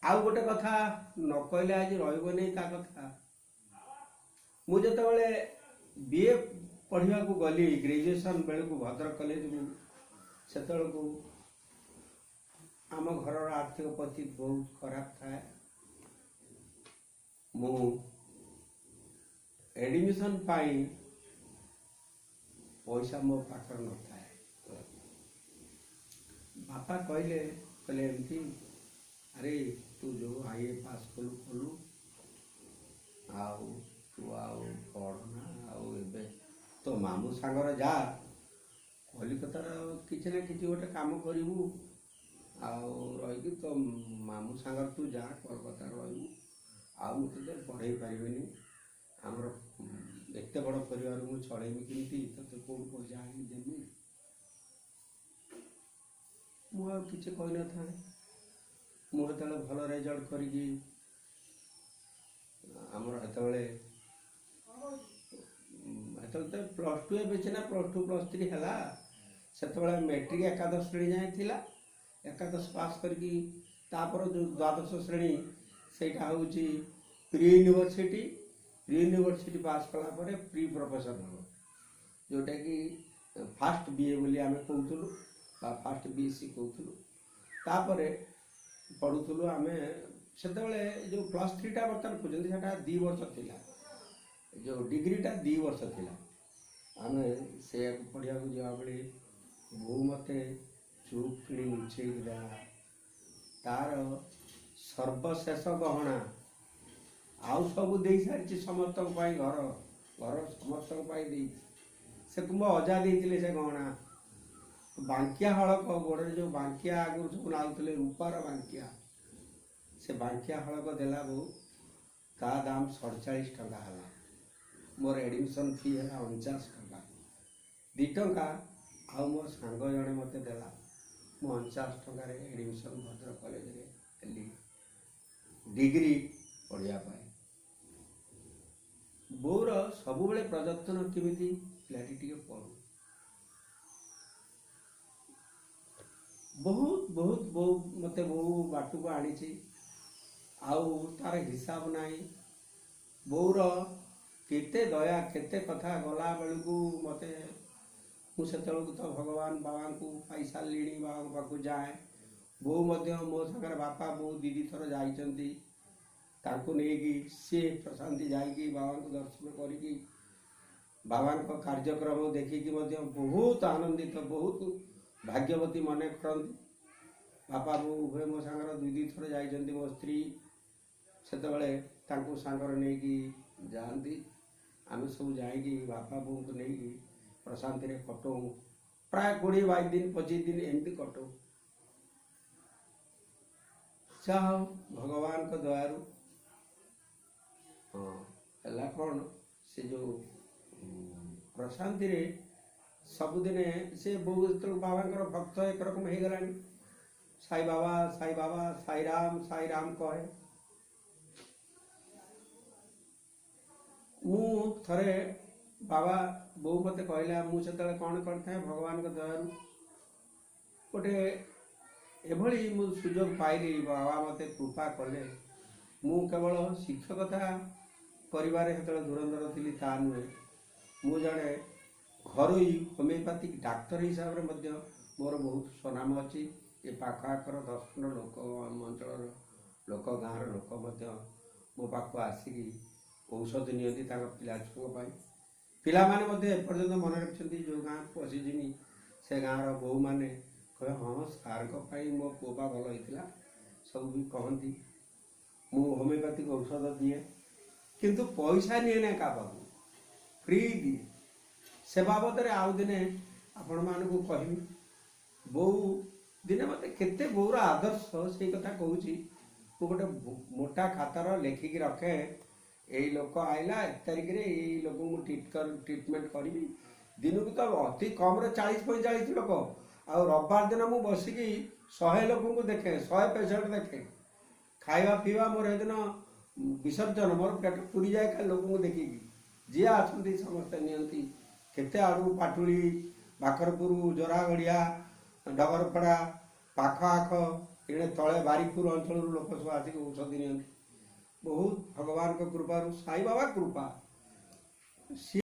ଆଉ ଗୋଟେ କଥା ନ କହିଲେ ଆଜି ରହିବନି ତା କଥା। ମୁଁ ଯେତେବେଳେ ବିଏ ପଢ଼ିବାକୁ ଗଲି ଗ୍ରାଜୁଏସନ୍ ବେଳକୁ ଭଦ୍ରକ କଲେଜକୁ, ସେତେବେଳକୁ ଆମ ଘରର ଆର୍ଥିକ ପରିସ୍ଥିତି ବହୁତ ଖରାପ ଥାଏ। ମୁଁ ଆଡ଼ମିସନ୍ ପାଇଁ ପଇସା ମୋ ପାଖରେ ନଥାଏ। ବାପା କହିଲେ, କହିଲେ ଏମିତି, ଆରେ ତୁ ଯେଉଁ ଆଇଏ ପାସ୍ କଲୁ କଲୁ, ଆଉ ତୁ ଆଉ ପଢ଼ନା, ଆଉ ଏବେ ତୋ ମାମୁଁ ସାଙ୍ଗରେ ଯା କଲିକତାର କିଛି ନା କିଛି ଗୋଟେ କାମ କରିବୁ, ଆଉ ରହିକି ତୋ ମାମୁଁ ସାଙ୍ଗରେ ତୁ ଯା କୋଲକାତାରେ ରହିବୁ, ଆଉ ମୁଁ ତୋତେ ପଢ଼େଇ ପାରିବିନି। ଆମର ଏତେ ବଡ଼ ପରିବାର ମୁଁ ଚଳେଇବି କେମିତି, ତୋତେ କେଉଁଠୁ ପଇସା ଆଣିକି ଦେବି? ମୁଁ ଆଉ କିଛି କହିନଥାଏ। ମୁଁ ସେତେବେଳେ ଭଲ ରେଜଲ୍ଟ କରିକି ଆମର ସେତେବେଳେ ତ +2 ଏବେ ସିନା +2 +3 ହେଲା, ସେତେବେଳେ ମେଟ୍ରିକ୍ ଏକାଦଶ ଶ୍ରେଣୀ ଯାଏଁ ଥିଲା। ଏକାଦଶ ପାସ୍ କରିକି ତାପରେ ଯେଉଁ ଦ୍ୱାଦଶ ଶ୍ରେଣୀ ସେଇଟା ହେଉଛି pre university. Pre university pass କଲା ପରେ ପ୍ରି ପ୍ରଫେସନାଲ, ଯେଉଁଟାକି ଫାଷ୍ଟ ବିଏ ବୋଲି ଆମେ କହୁଥିଲୁ ବା ଫାଷ୍ଟ ବିଏସ୍ସି କହୁଥିଲୁ। ତାପରେ ପଢ଼ୁଥିଲୁ ଆମେ ସେତେବେଳେ। ଯେଉଁ +3ଟା ବର୍ତ୍ତମାନ କହୁଛନ୍ତି ସେଇଟା 2 ବର୍ଷ ଥିଲା, ଯେଉଁ ଡିଗ୍ରୀଟା 2 ବର୍ଷ ଥିଲା। ଆମେ ସେଇଆକୁ ପଢ଼ିବାକୁ ଯିବା ବେଳେ ବୋଉ ମୋତେ ଚୁପ୍ କିଣି ଲୁଚେଇକି ଦେଲା ତାର ସର୍ବଶେଷ ଗହଣା। ଆଉ ସବୁ ଦେଇସାରିଛି ସମସ୍ତଙ୍କ ପାଇଁ, ଘର ଘର ସମସ୍ତଙ୍କ ପାଇଁ ଦେଇଛି। ସେ ମୋ ଅଜା ଦେଇଥିଲେ ସେ ଗହଣା, ବାଙ୍କିଆ ହଳକ, ଗୋଡ଼ରେ ଯେଉଁ ବାଙ୍କିଆ ଆଗରୁ ସବୁ ନାଉଥିଲେ ରୂପାର ବାଙ୍କିଆ, ସେ ବାଙ୍କିଆ ହଳକ ଦେଲା ବୋଉ। ତା ଦାମ 47 ଟଙ୍କା ହେଲା। ମୋର ଆଡ଼ମିସନ୍ ଫି ହେଲା 49 ଟଙ୍କା, 2 ଟଙ୍କା ଆଉ ମୋ ସାଙ୍ଗ ଜଣେ ମୋତେ ଦେଲା। ମୁଁ 49 ଟଙ୍କାରେ ଆଡ଼ମିସନ୍ ଭଦ୍ରକ କଲେଜରେ ହେଲି ଡିଗ୍ରୀ ପଢ଼ିବା ପାଇଁ। ବୋଉର ସବୁବେଳେ ପ୍ରଯତ୍ନ କେମିତି ପିଲାଟି ଟିକେ ପଢ଼ୁ। ବହୁତ ବହୁତ ବୋଉ ମୋତେ ବହୁ ବାଟକୁ ଆଣିଛି, ଆଉ ତାର ହିସାବ ନାହିଁ। ବୋଉର କେତେ ଦୟା, କେତେ କଥା ଗଲା ବେଳକୁ ମୋତେ, ମୁଁ ସେତେବେଳକୁ ତ ଭଗବାନ ବାବାଙ୍କୁ ପାଇସାରିଲିଣି, ବାବାଙ୍କ ପାଖକୁ ଯାଏ। ବୋଉ ମଧ୍ୟ ମୋ ସାଙ୍ଗରେ, ବାପା ବୋଉ 2 ଥର ଯାଇଛନ୍ତି, ତାଙ୍କୁ ନେଇକି ସିଏ ପ୍ରଶାନ୍ତି ଯାଇକି ବାବାଙ୍କୁ ଦର୍ଶନ କରିକି ବାବାଙ୍କ କାର୍ଯ୍ୟକ୍ରମ ଦେଖିକି ମଧ୍ୟ ବହୁତ ଆନନ୍ଦିତ, ବହୁତ ଭାଗ୍ୟବତୀ ମନେ କରନ୍ତି। ବାପା ବୋଉ ଉଭୟ ମୋ ସାଙ୍ଗରେ 2 ଥର ଯାଇଛନ୍ତି। ମୋ ସ୍ତ୍ରୀ ସେତେବେଳେ ତାଙ୍କୁ ସାଙ୍ଗରେ ନେଇକି ଯାଆନ୍ତି। ଆମେ ସବୁ ଯାଇକି ବାପା ବୋଉଙ୍କୁ ନେଇକି ପ୍ରଶାନ୍ତିରେ କଟଉ, ପ୍ରାୟ 20 22 ଦିନ 25 ଦିନ ଏମିତି କଟଉ। ଯାହା ହଉ ଭଗବାନଙ୍କ ଦୟାରୁ ହଁ ହେଲା କ'ଣ, ସେ ଯେଉଁ ପ୍ରଶାନ୍ତିରେ ସବୁଦିନେ ସେ ବୋଉ ଯେତେବେଳେ ବାବାଙ୍କର ଭକ୍ତ ଏକରକମ ହେଇଗଲାଣି, ସାଇ ବାବା ସାଇ ବାବା ସାଇରାମ ସାଇରାମ କହେ। ମୁଁ ଥରେ ବାବା ବୋଉ ମୋତେ କହିଲା, ମୁଁ ସେତେବେଳେ କ'ଣ କରିଥାଏ, ଭଗବାନଙ୍କ ଦୟାରୁ ଗୋଟେ ଏଭଳି ମୁଁ ସୁଯୋଗ ପାଇଲି, ବାବା ମୋତେ କୃପା କଲେ। ମୁଁ କେବଳ ଶିକ୍ଷକତା କରିବାରେ ସେତେବେଳେ ଧୁରନ୍ଧର ଥିଲି ତା ନୁହେଁ, ମୁଁ ଜଣେ ଘରୋଇ ହୋମିଓପାଥିକ୍ ଡାକ୍ତର ହିସାବରେ ମଧ୍ୟ ମୋର ବହୁତ ସୁନାମ ଅଛି। ଏ ପାଖ ଆଖର 10 ଖଣ୍ଡ ଲୋକ, ଆମ ଅଞ୍ଚଳର ଲୋକ, ଗାଁର ଲୋକ ମଧ୍ୟ ମୋ ପାଖକୁ ଆସିକି ଔଷଧ ନିଅନ୍ତି ତାଙ୍କ ପିଲା ଛୁଆଙ୍କ ପାଇଁ। ପିଲାମାନେ ମଧ୍ୟ ଏପର୍ଯ୍ୟନ୍ତ ମନେ ରଖିଛନ୍ତି, ଯେଉଁ ଗାଁକୁ ପଶିଯିମି ସେ ଗାଁର ବୋହୂମାନେ କହିବେ, ହଁ ସାର୍ଙ୍କ ପାଇଁ ମୋ ପୁଅ ବା ଭଲ ହେଇଥିଲା, ସବୁ ବି କହନ୍ତି। ମୁଁ ହୋମିଓପାଥିକ୍ ଔଷଧ ଦିଏ, କିନ୍ତୁ ପଇସା ନିଏ ନା କାହା ପାଖକୁ, ଫ୍ରି ଦିଏ। ସେ ବାବଦରେ ଆଉ ଦିନେ ଆପଣମାନଙ୍କୁ କହିବି। ବୋଉ ଦିନେ ମୋତେ କେତେ ବୋଉର ଆଦର୍ଶ ସେଇ କଥା କହୁଛି। ମୁଁ ଗୋଟେ ମୋଟା ଖାତାର ଲେଖିକି ରଖେ, ଏଇ ଲୋକ ଆଇଲା ଏତେ ତାରିଖରେ, ଏଇ ଲୋକଙ୍କୁ ମୁଁ ଟ୍ରିଟମେଣ୍ଟ କରିବି। ଦିନକୁ ତ ଅତି କମ୍ରେ 40 45 ଲୋକ, ଆଉ ରବିବାର ଦିନ ମୁଁ ବସିକି 100 ଲୋକଙ୍କୁ ଦେଖେ, 100 ପେସେଣ୍ଟ ଦେଖେ। ଖାଇବା ପିଇବା ମୋର ସେଦିନ ବିସର୍ଜନ, ମୋର ପେଟ ପୁରିଯାଏ ଖାଲି ଲୋକଙ୍କୁ ଦେଖିକି। ଯିଏ ଆସନ୍ତି ସମସ୍ତେ ନିଅନ୍ତି, କେତେ ଆଡ଼ୁ ପାଟୁଳି, ବାଖରପୁର, ଜରାଗଡ଼ିଆ, ଡଗରପଡ଼ା, ପାଖ ଆଖ ଏଣେ ତଳେ ବାରିକପୁର ଅଞ୍ଚଳରୁ ଲୋକ ସବୁ ଆସିକି ଔଷଧ ନିଅନ୍ତି। ବହୁତ ଭଗବାନଙ୍କ କୃପାରୁ, ସାଇବାବା କୃପା। ସିଏ